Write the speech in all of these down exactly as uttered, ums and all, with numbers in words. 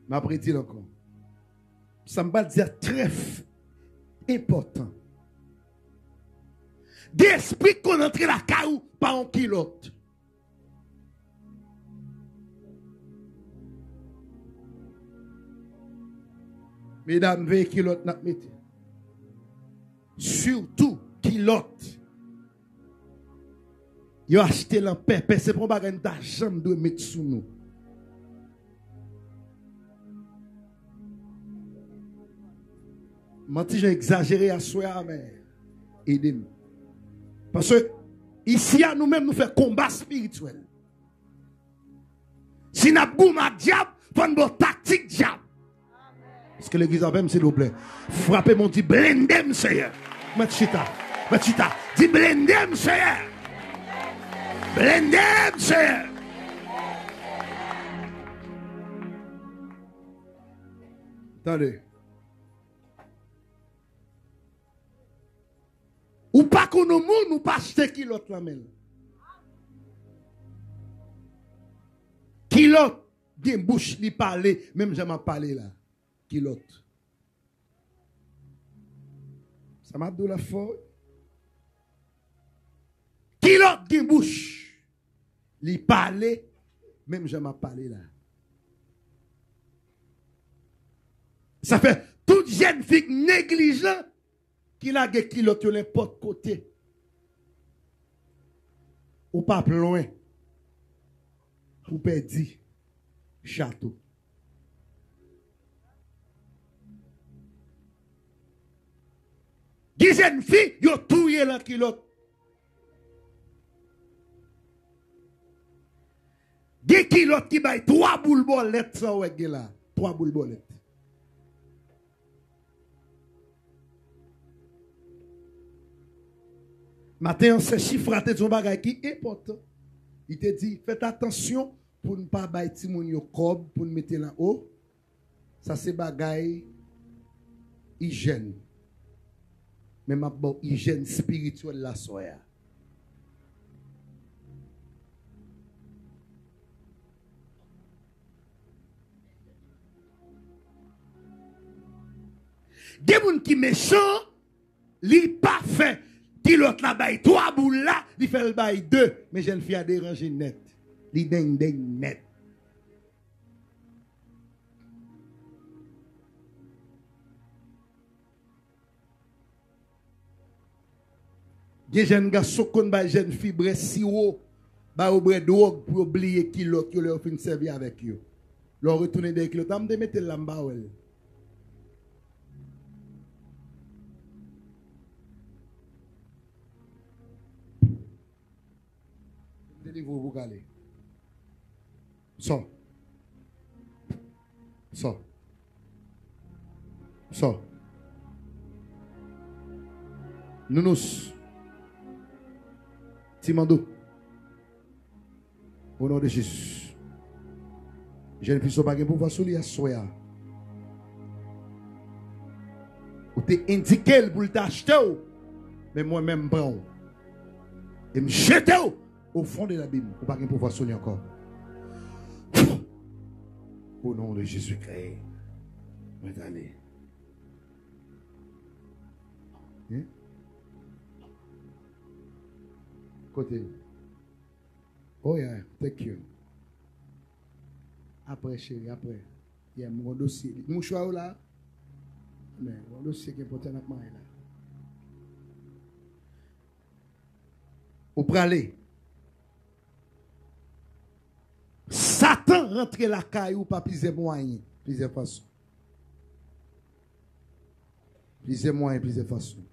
M ap redi l ankò. Sa m pral di a trè f-, enpòtan. Gen espri k konn antre lakay ou pa yon kilòt. Medam, veye kilòt n ap mete. Sitou kilòt. Yo achte l an pèpè, se pa yon bagay nou ta janm dwe met sou nou. M an ti jan egzajere aswè a, men ede m. Paske isi a, nou menm, nou fè konba espirityèl. Si n ap goumen ak dyab, fò n ba w taktik dyab. Èske legliz avè m, silvouplè? Frape men w, di, blende m, Seyè. Mèt chita. Mèt chita. Di, blende m, Seyè. Blende m, Seyè. Tande. Ou pa konn yon moun, ou pa achte kilòt nan men l. Kilòt gen bouch, li pale, menm jan m ap pale la. Kilòt. Sa m ap di w la fò, wi. Kilòt gen bouch, li pale, menm jan m ap pale la. Sa fè tout jèn fi k neglijan, ki lage kilòt yo nenpòt kote. Ou p ap lwen pou pèdi chato. Gen jèn fi, yo touye l an kilòt. Gen kilòt ki bay twa boul bòlèt, sa w wè k gen la. Twa boul bòlèt. Maten an, sè Chifra te di yon bagay ki enpòtan. Li te di, fèt atansyon pou n pa bay timoun yo kòb pou n mete nan o. Sa se bagay ijyèn. Men m ap ba w ijyèn espirityèl la aswè a. Gen moun ki mechan, li pa fè kilòt la bay twa boul la, li fè l bay de. Men jèn fi a deranje nèt. Li dengdeng nèt. Gen jèn gason k konn bay jèn fi bwè siwo, ba yo bwè dwòg pou yo bliye kilòt yo lè yo fin sèvi avèk yo. Lè w retounen dèyè kilòt la, m te mete l la, m pa wè l. M delivre w pou w ka ale. Sò. Sò. Sò. Nounous. Ti Mandou. O non de Jezi. Jèn fi sa w pa gen pouvwa sou li aswè a. Ou te endike l pou l te achte w. Men mwen menm m pran w. E m jete w au fond de l'abîme. Ou pa gen pouvwa sou li ankò. O non de Jezikri. Mwen t ale. Hein? Kote? Oh yeah, thank you. Apre, cheri, apre. Yeah, m gon dosye. Mouchwa yo la. Men, gon dosye ki enpòtan n ap manyen la. Ou prale. Satan rantre lakay ou pa plizyè mwayen, plizyè fason. Plizyè mwayen, plizyè fason.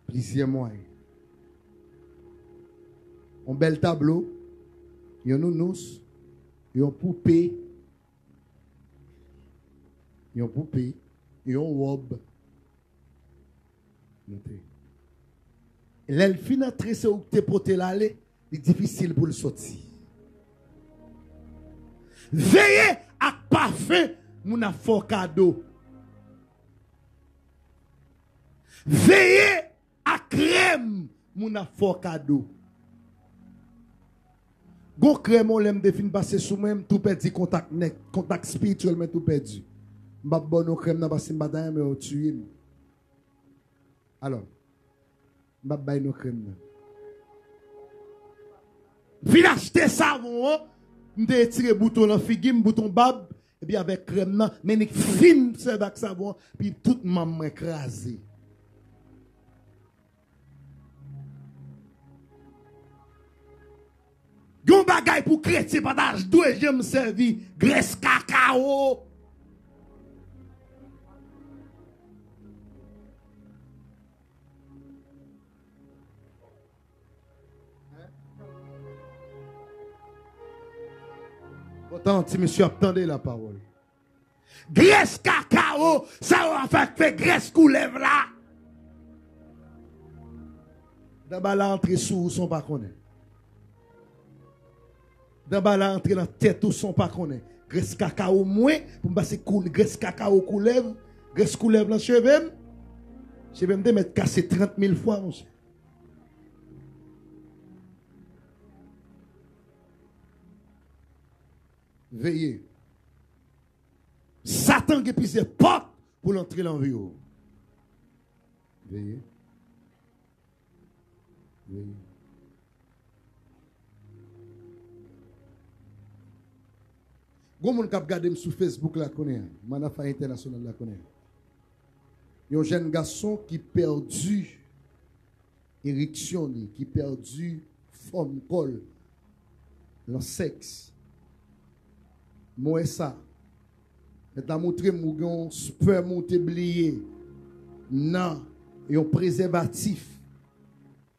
Plizyè mwayen. Yon bèl tablo, yon nounous, yon poupe, yon poupe, yon wòb. Note. Lè l fin antre, se ou ki te pote l ale, li difisil pou l soti. Veye ak pafen moun ap fè w kado. Veye ak krèm moun ap fè w kado. Gon krèm yon lè m te fin pase sou mwen, m tou pèdi kontak nèt, kontak espirityèl mwen tou pèdi. M p ap ba w non krèm nan paske m pa ta renmen w touye m. Alò, m p ap bay non krèm nan. M fin achte savon an, m te retire bouton nan figi m, bouton bab, epi avèk krèm nan, men li fin sèvi ak savon an, epi tout manm mwen kraze. Yon bagay pou kretyen pa ta dwe janm sèvi, grès kakawo. Kontan ti mesye ap tande lapawòl. Grès kakawo, sa yo ap fè, fè grès koulèv la. Danba la antre sou ou san w pa konnen. Danba la antre nan tèt ou san w pa konnen. Grès kakawo mwen, pou m pase koul-, grès kakawo koulèv, grès koulèv nan cheve m. Cheve m te mèt kase trant mil fwa, monchè. Veye. Satan gen plizyè pòt pou l antre nan vi w. Veye. Veye. Gon moun k ap gade m sou Facebook la kounye a, Manafay Entènasyonal la kounye a. Yon jèn gason ki pèdi ereksyon li, ki pèdi fòm kò l nan sèks. M wè sa. Mèt la montre m ou gen yon spèm ou te bliye nan yon prezèvatif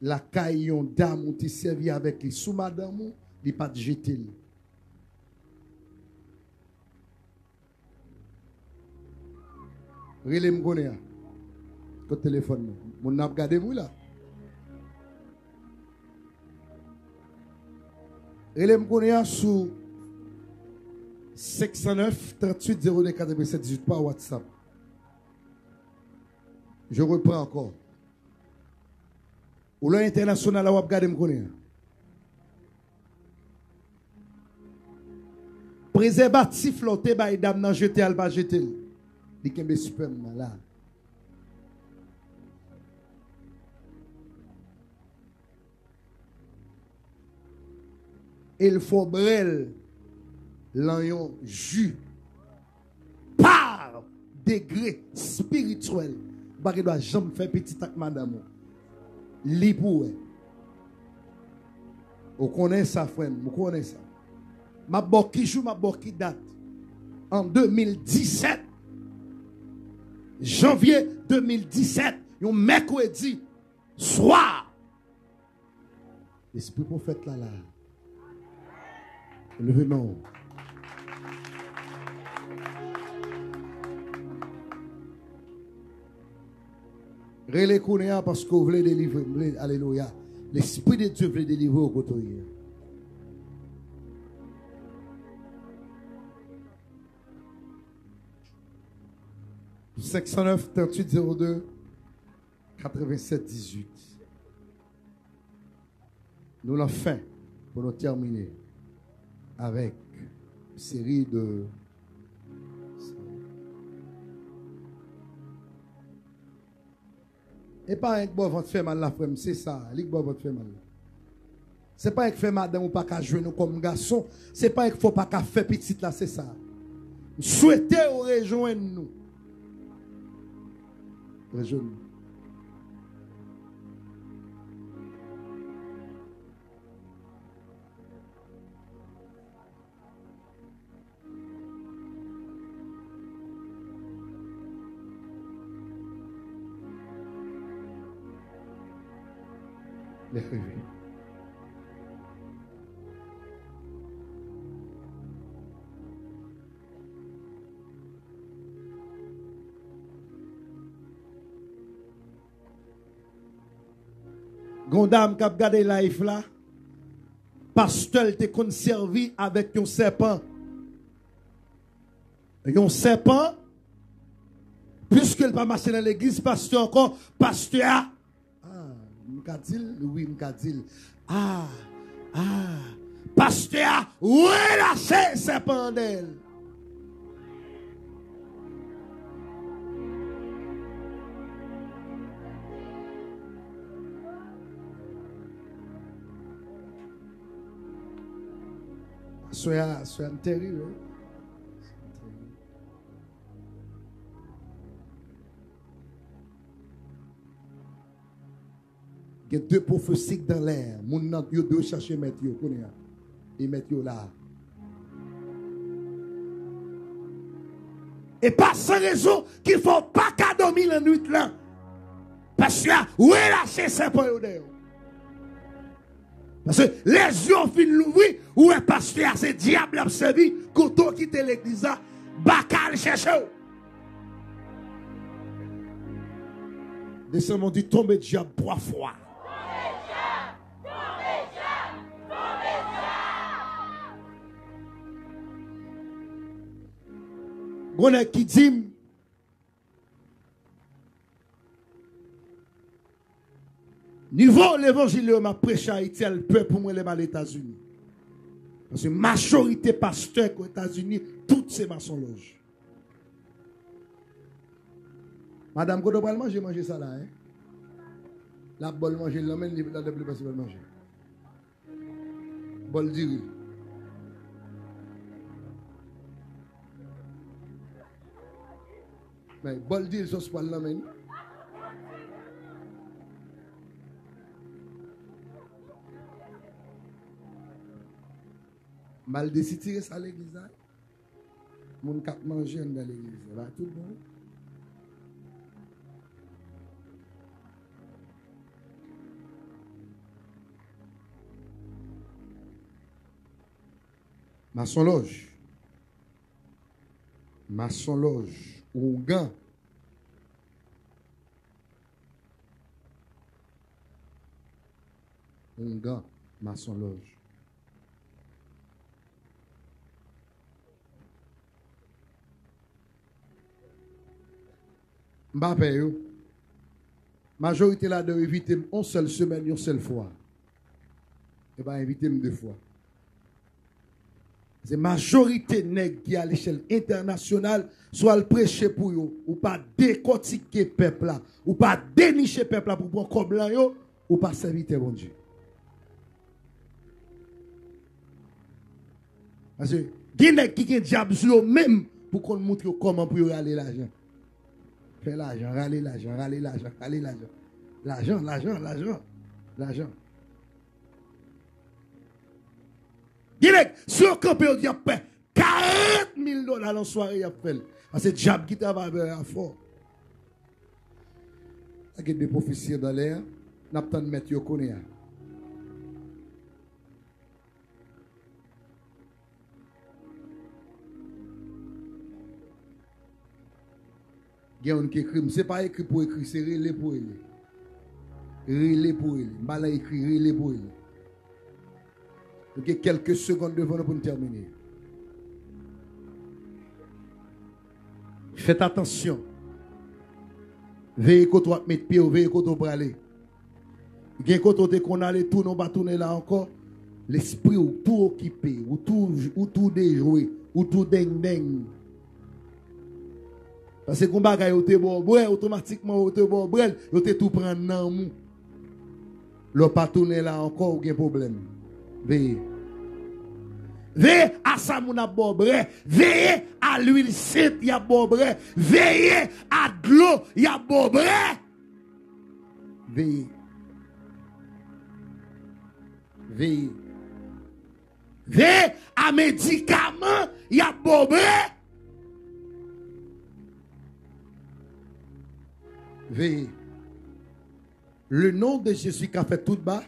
lakay yon dam ou te sèvi avèk li sou madanm ou, li pa t jete l. Rele m kounye a. Kot telefòn nan? Moun nan ap gade m wi la. Rele m kounye a sou senk san nèf, tranntuit, zewo de, katrevennsèt, dizuit pa WhatsApp. Je reprends encore. Ou lan entènasyonal la w ap gade m kounye a. Prezèvatif la w te bay dam nan jete a, l pa jete l. Li kenbe spèm nan la. E l fè w bwè l lan yon ji. Pa degre espirityèl. Ou pa gen dwa janm fè pitit ak madanm ou. Li pou wè. Ou konnen sa, frè m, ou konnen sa. M ap ba w ki jou, m ap ba w ki dat. An de mil disèt, janvye de mil disèt, yon mèkredi swa, lespri pwofèt la la. Leve men w. Rele kounye a paske w vle delivre. M vle, alelouya. Lespri de Dye vle delivre w kote w ye. Senk san nèf, tranntuit, zewo de, katrevennsèt, dizuit. Nou lan fen pou nou tèmine avèk seri de. E pa anyen k ba w vant fè mal la, frè m, se sa, li k ba w vant fè mal la. Se pa anyen k fè madanm ou pa ka jwenn ou kòm gason, se pa anyen k fè w pa ka fè pitit la, se sa. M swete w rejwenn nou. Rejwenn nou. Lè rive. Gon dam k ap gade live la, pastè l te konn sèvi avèk yon sèpan. Yon sèpan, piske l pa mache nan legliz pastè ankò, pastè a, ah, m ka di l, wi, m ka di l. Ah, ah, Pastè a relache sèpan an dèyè l. Aswè a, aswè a n terib, wi. Gen de pwofesi k dan lè. Moun nan, yo dwe chache mèt yo kounye a. E mèt yo la. E pa san rezon ki fè w pa ka dòmi lannwit lan. Pastè a relache sèpan yo dèyè w. Paske lè zye w fin louvri, ou wè pastè a se dyab l ap sèvi, kote w kite legliz la, baka al chèche w. Desann, on di, tonbe dyab twa fwa. Gon nèg ki di m, nivo levanjil yo m ap preche Ayiti a, l pè pou mwen lè m al Etazini. Paske majorite pastè k Etazini, tout se masonlòj. Madanm, kote w pral manje manje sa la, en? L ap ba w l manje, l nan men l, li, l ap li pase ba l manje. Bòl diri. Men, bòl diri sòs pwa l nan men l. M al desitire sa legliz la. Moun k ap manje anndan legliz la, ba tout bon. Masonlòj. Masonlòj. Ougan. Ougan. Masonlòj. M pa pè yo. Majorite ladan yo envite m yon sèl semèn, yon sèl fwa. Yo pa envite m de fwa. Se majorite nèg ki a lechèl entènasyonal, si w al preche pou yo, ou pa dekòtike pèp la, ou pa deniche pèp la pou pran kòb lan yo, ou pa sèvitè Bondye. Paske gen nèg ki gen dyab sou yo menm pou konn montre yo kòman pou yo rale lajan. Fè lajan, rale lajan, rale lajan, rale lajan. Lajan, lajan, lajan, lajan. Gen nèg, si yo kanpe, yo di y ap fè karant mil dola nan sware, y ap fè l. Paske dyab ki travay avè yo a fò. Sa gen de pwofesi anndan lè a, n ap tann mèt yo kounye a. Gen youn ki ekri m, se pa ekri pou ekri, se rele pou rele. Rele pou rele. M pa nan ekri, rele pou rele. Nou gen kèlke segonn devan nou pou n tèmine. Fèt atansyon. Veye kote w ap met pye w, veye kote w prale. Gen kote w te konn ale, tounen w pa tounen la ankò. Lespri w tou okipe, ou tou, ou tou dejwe, ou tou dengdeng. Paske gon bagay yo te ba w bwè, otomatikman yo te ba w bwè l, yo te tou pran nanm ou. Lè w pa tounen la ankò, ou gen pwoblèm. Veye. Veye a sa moun ap ba w bwè. Veye a lwil sent y ap ba w bwè. Veye a dlo y ap ba w bwè. Veye. Veye. Veye a medikaman y ap ba w bwè. Veye. Le nom de Jésus ka fè tout ba.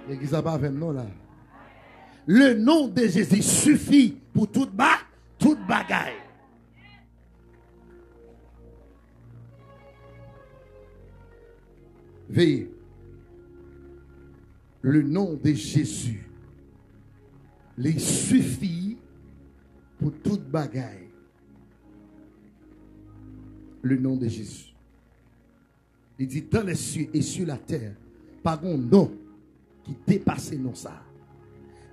Legliz la pa avè m non la. Le nom de Jésus suffit pou tout ba, tout bagay. Veye. Le nom de Jésus. Li sifi pou tout bagay. Le nom de Jésus. Li di, dans les cieux et sur la terre, pa gon non ki depase non sa.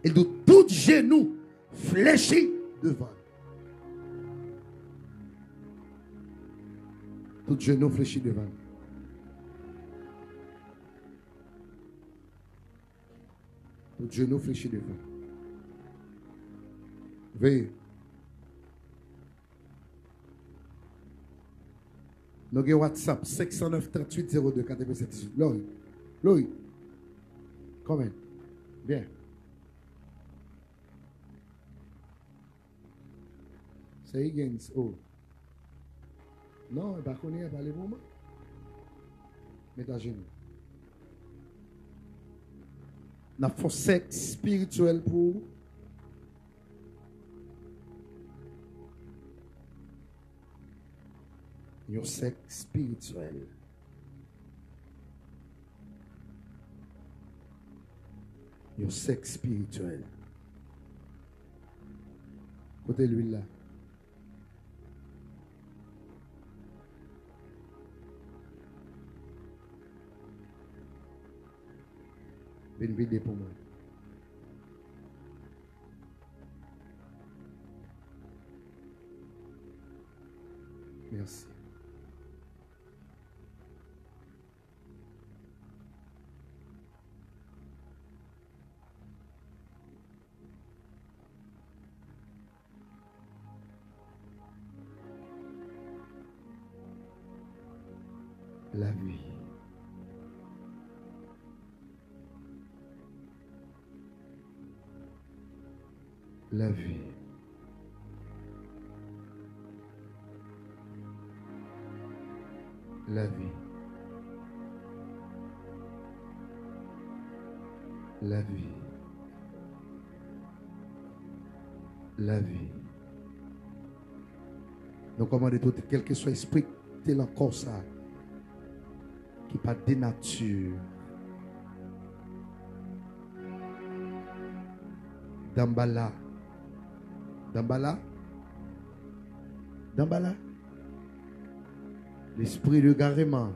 E di w, tout jenou flechi devan l. Tout jenou flechi devan l. Tout jenou flechi devan l. Veye. Nou gen WhatsApp, senk san nèf, tranntuit, zewo de, katrevennsèt, dizuit. Lori. Lori. Kòman? Byen. Se Higgins, oh. Non, e pa konnen, pale pou mwen. Met ajenou. N ap fè yon sèk espirityèl pou ou. Yon sèk espirityèl. Yon sèk espirityèl. Kote lwil la? Vin vide pou mwen. Mèsi. Lavi. Lavi. Lavi. Lavi. Lavi. Nou kòmande tout, kèlkeswa espri ki te nan kò sa, ki pa de nati. Danbala. Danbala. Danbala. Lespri legareman.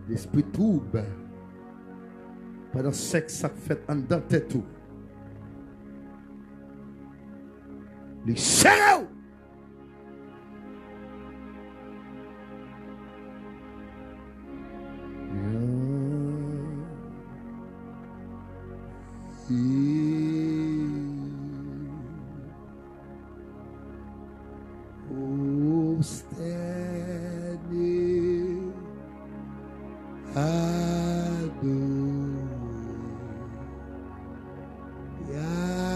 Lespri twoub. Pandan sèks ap fèt anndan tèt ou. Li sere w. Pwostène, adore Yahweh.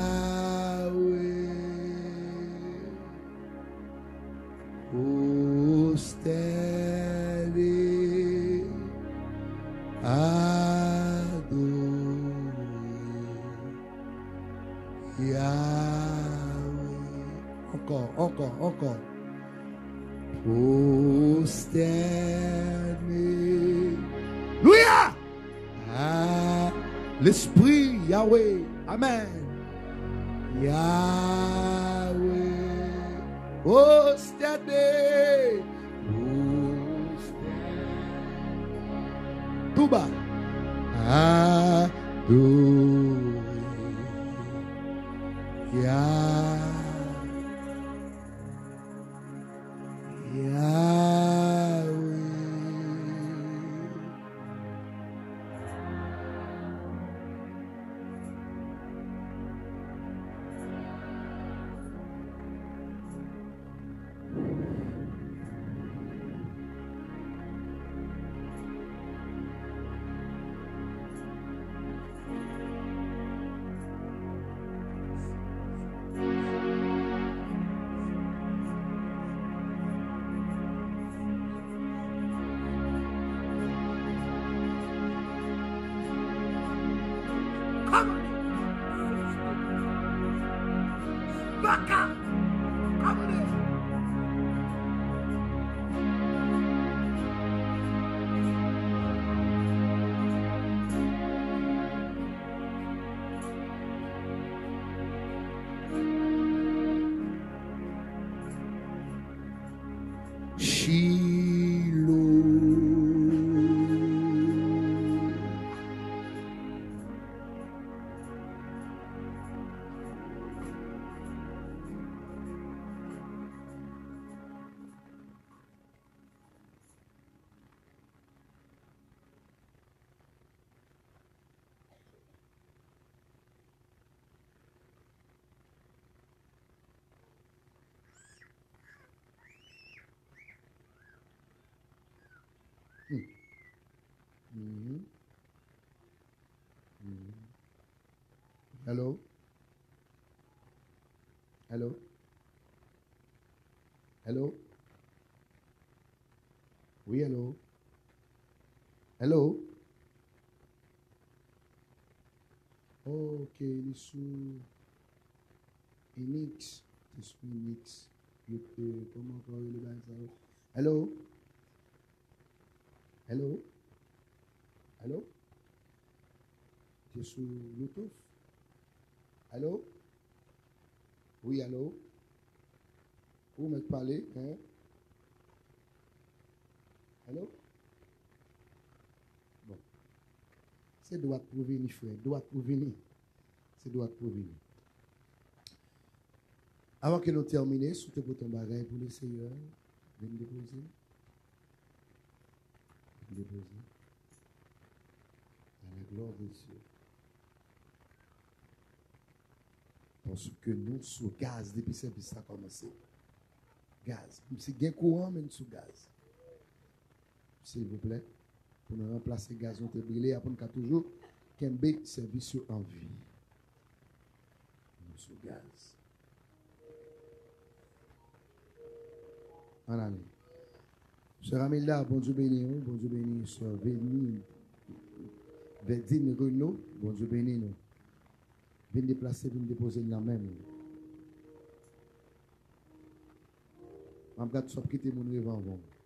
Pwostène, adore Yahweh. Ankò, ankò, ankò. Pwostène. Louya! Ah, Lespri Yahweh. Amen. Yahweh. Pwostène. Pwostène. Tou ba. Adore Yahweh. Yahweh. Hello? Hello? Hello? Wi, hello? Hello? Ok, li sou Inix. Li sou Inix. Yo, euh, kòman ankò yo rele bagay sa yo? Hello? Hello? Hello? Li sou Bluetooth? Hello? Wi, hello? Ou mèt pale, hein? Hello? Bon. Se dwat pou vini, frè. Dwat pou vini. Se dwat pou vini. Avan ke nou tèmine, si w te pote yon bagay pou Leseyè, vin depoze. Vin depoze. A la glwa de Dye. Paske nou sou gaz depi sèvis la kòmanse. Gaz. Si gen kouran, men n sou gaz. Silvouplè, pou nou ranplase gaz nou te brile a, pou n ka toujou kenbe sèvis yo an vi. Nou sou gaz. Ann ale. Sè Ramilda, Bondye beni w, Bondye beni sè Veni, Vedine Renaud, Bondye beni nou. Vin deplase, vin depoze l nan men m. M ap gad si w ap kite moun rive anvan w.